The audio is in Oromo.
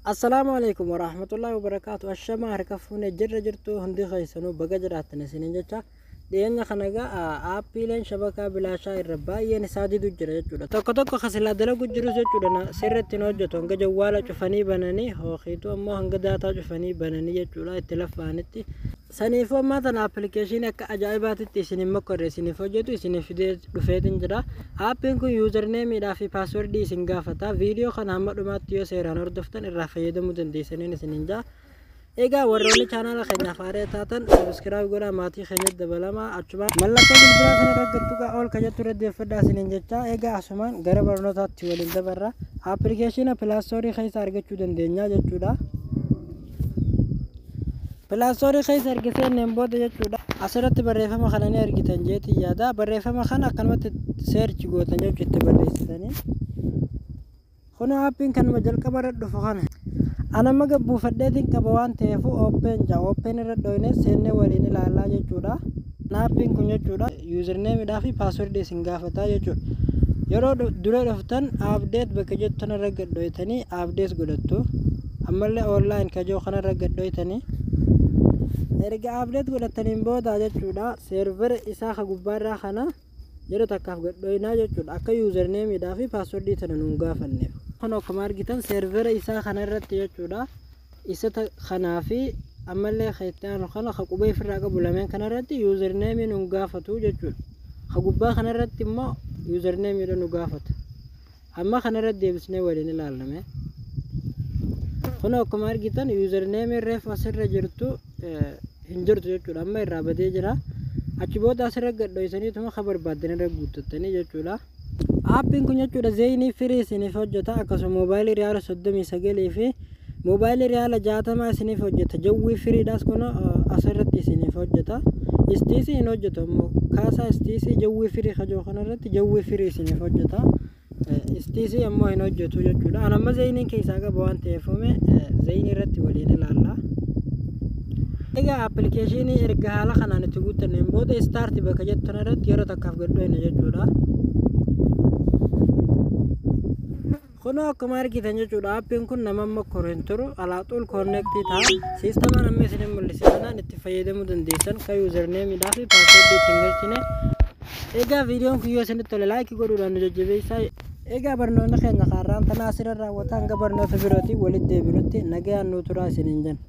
Assalaamu alaikum warahmatullahi wabarakaatu. Ashamaa harka fuune, jirra jirtu hundi keessanuu? Baga jiraattan isiniin jecha. Dhiyeenya kana egaa aappiileen shabakaa bilaashaa irra baay'een isaa didu jira jechuudha. Tokko tokko kasilaa dalagu jirus jechuudha, sirriitti hin hojjetu hanga jawwaala cufanii bananii hookiitu ammoo hanga daataa cufanii bananii jechuudha itti laffaanitti. Saniifuu ammaa tana appilikeeshinii akka ajaa'ibaatitti isin hin mokkorre isiniif hojjetu isiniif fidee dhufeetin jira. Aappiin kun usernameiidhaa fi passwordii isin gaafata. Viidiyoo kana hamma dhumaatti yoo seeraan hordoftan irraa fayyadamuu dandeessaniin isiniin jaa. Egaa warroonni chaanaala keenyaaf haaraa taatan subscribe godhaa, maatii keenyatti dabalamaa, achumaan mallattoo bilbilaa sana irra gattuqaa ol kajattu irra deeffadhaa isiniin jecha. Egaa asumaan gara barnootaatti waliin dabarra. Appilikeeshina Play Storeii keessa argachuu dandeenya jechuudha. Play Storeii keessa erga seenneen booda jechuudha, asirratti barreeffama kana ni argitan jeetii yaada. Barreeffama kana akkanumatti search gootan jechuudha, itti barreessitanii. Kun aappiin kanuma jalqaba irra dhufu kana. Anamma gabbuufadheetiin qaba waan ta'eef open jaa, open irra dhoyne seennee waliin ilaallaa jechuudha. Aappiin kun jechuudha usernameiidhaa fi passwordii isin gaafataa jechuudha. Yeroo dura dhuftan update bakka jettu kanarra gad dhoytanii update godhattu. Ammallee online kajoo kanarra gad dhoytanii. Erga update godhataniin booda jechuudha, servera isaa ka gubbaarraa kana yeroo takkaaf gad dhoynaa jechuudha, akka usernameiidhaa fi passwordii tana nuun gaafanneef. Kun akkuma argitan servera isaa kana irratti jechuudha, isa kanaa fi ammallee kan itti aanu kana ka qubee ofirraa qabu lameen kana irratti usernameii nuun gaafatu jechuudha. Ka gubbaa kana irratti immoo usernameiidha nu gaafata. Amma kana irratti deebisnee waliin ilaallame. Kun akkuma argitan usernameiin reefu asirra jirtu hin jirtu jechuudha. Amma irraa badee jira. Achi booda asirra gad dhoysaniituma ka barbaaddan irra guuttattanii jechuudha. Aappiin kun jechuudha Zainii free isiniif hojjeta. Akkasuma moobaayilii riyaala 39 fi moobaayilii riyaala 60 isiniif hojjeta. Jawwii freedhaas kun asirratti isiniif hojjeta. STC hin hojjetu ammoo kaasaa STC Jawwii free kajoo kanarratti Jawwii free isiniif hojjeta. STC ammoo hin hojjetu jechuudha. An amma Zainiin keessaa qaba waan ta'eef Zainii irratti waliin ilaalla. Egaa appilikeeshinii erga haala kanaan itti guuttanneen booda start bakka jettu kanarratti yeroo takkaaf gad dhoyna jechuudha. Kunoo akkuma argitan jechuudha, aappiin kun nama mokkoru hin turu, alaaxuul connectii ta'a. Siistamaan amma isin mul'ise kanaan itti fayyadamuu dandeessan kan usernameiidhaa fi passwordii ittiin galchine. Egaa viidiyoon kun yoo isinitti tole likeii godhuudhaan nu jajjabeessaa. Egaa barnoonni keenya kaarraan tanaa asirra raawwata. Hanga barnoota birootiin walitti deebinutti nagayaan nuu turaa isiniin jenna.